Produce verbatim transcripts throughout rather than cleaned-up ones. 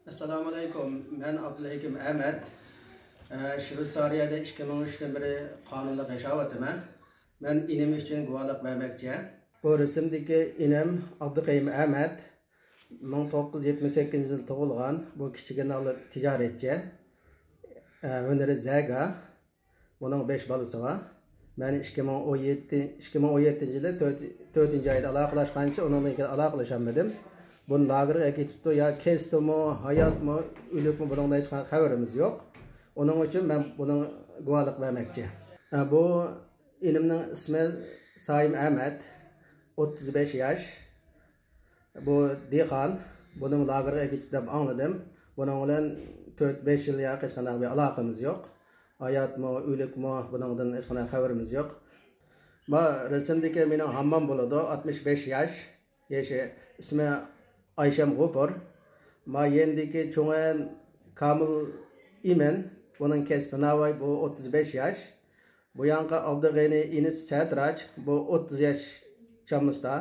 ئەسسالامۇئەلەيكۇم، مەن ئابدۇلھېكىم ئەمەت. ئە، شۋېتسارىيەدە ئىككى مىڭ ئۈچتىن بېرى قانۇنلۇق ياشاۋاتىمەن. مەن ئىنىم ئۈچۈن گۇۋاھلىق بەرمەكچى. بۇ رەسىمدىكى ئىنىم ئابدۇقەيۇم ئەمەت، مىڭ توققۇز يۈز يەتمىش سەككىزىنچى يىل تۇغۇلغان. بۇ كىچىككىنە تىجارەتچى. ئە، ھۈنىرى زەگا. بۇنىڭ بەش بالىسى بار. مەن ئىككى مىڭ ئون يەتتە، ئىككى مىڭ ئون يەتتىنچى يىلى تۆت، تۆتىنچى ئايدا ئالاقىلاشقانچە، ئۇنىڭدىن كېيىن ئالاقىلىشالمىدىم. بۇ لاگېرغا كېتىپتۇ، يا كەستىمۇ، ھاياتمۇ، ئۆلۈكمۇ، بۇنىڭدىن ھېچقانداق خەۋىرىمىز يوق. ئۇنىڭ ئۈچۈن مەن بۇنىڭ گۇۋاھلىق بەرمەكچى. ئە، بۇ ئىنىمنىڭ ئىسمى سايىم ئەمەت، ئوتتۇز بەش ياش. بۇ دېھقان، بۇنىڭ لاگېرغا كېتىپ دەپ ئاڭلىدىم. بۇنىڭ بىلەن تۆت، بەش يىل ياقى ھېچقانداق بىر ئالاقىمىز يوق. ھاياتمۇ، ئۆلۈكمۇ، بۇنىڭدىن ھېچقانداق خەۋىرىمىز يوق. ما رەسىمدىكى مېنىڭ ھاممام بولىدۇ، ئاتمىش بەش ياش، يېشى، ئىسمى ئايشەم غوپۇر. ما يېنىدىكى چوڭەن كامىل ئىمىن، بۇنىڭ كەسپى ناۋاي، بۇ ئوتتۇز بەش ياش. بۇ يانقى ئابدۇغېنى ئىنىس سەتراچ، بۇ ئوتتۇز ياش چامىسىدا.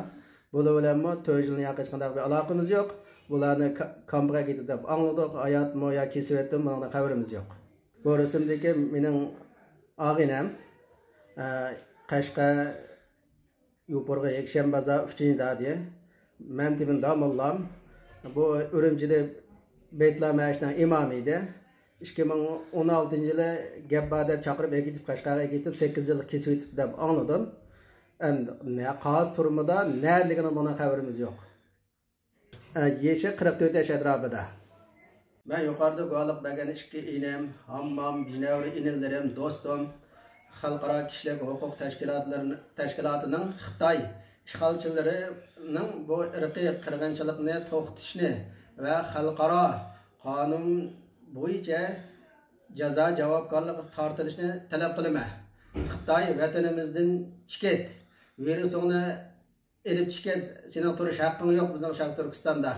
بۇلار بىلەنمۇ تۆت يىلدىن ياقى ھېچقانداق بىر ئالاقىمىز يوق. بۇلارنى كا-، كامپقا كېتىپ دەپ ئاڭلىدۇق، ھاياتمۇ يا كېسىۋەتتىمۇ، بۇنىڭدىن خەۋىرىمىز يوق. بۇ رەسىمدىكى مېنىڭ ئاغىنەم، ئە، قەشقەر يوپۇرغا يەكشەنبە بازار ئۈچىنچى دادى. مەمتىمىن داموللام. بۇ ئۈرۈمچىدە بەيتۇللا مەشىتنىڭ ئىمامى ئىدى. ئىككى مىڭ ئون ئالتىنچى يىلى گەپ بار دەپ چاقىرىپ ئەكېتىپ، قەشقەرگە ئەكېتىپ، سەككىز يىللىق كېسىۋېتىپتۇ دەپ ئاڭلىدىم. ئەمدى نە قازا تۈرمىدە، نەدىلىكىنىڭ بۇنىڭ خەۋىرىمىز يوق. ئە، يېشى قىرىق تۆت ياش ئەتراپىدا. مەن يۇقىرىدا گۇۋاھلىق بەرگەن ئىككى ئىنىم، ھاممام، جىنەۋرە ئىنىلىرىم، دوستۇم، خەلقئارا كىشىلىك ھوقۇق تەشكىلاتلىرىنى، تەشكىلاتىنىڭ خىتاي ئىشغالچىلىرىنىڭ بۇ ئىرقىي قىرغىنچىلىقنى توختىتىشنى ۋە خەلقئارا قانۇن بويىچە جازا جاۋابكارلىقىغا تارتىلىشىنى تەلەپ قىلىمەن. خىتاي، ۋەتىنىمىزدىن چىقىت، ۋىرۇسۇڭنى ئېلىپ چىقىت، سېنىڭ تۇرۇش ھەققىڭ يوق بىزنىڭ شەرقىي تۈركىستاندا.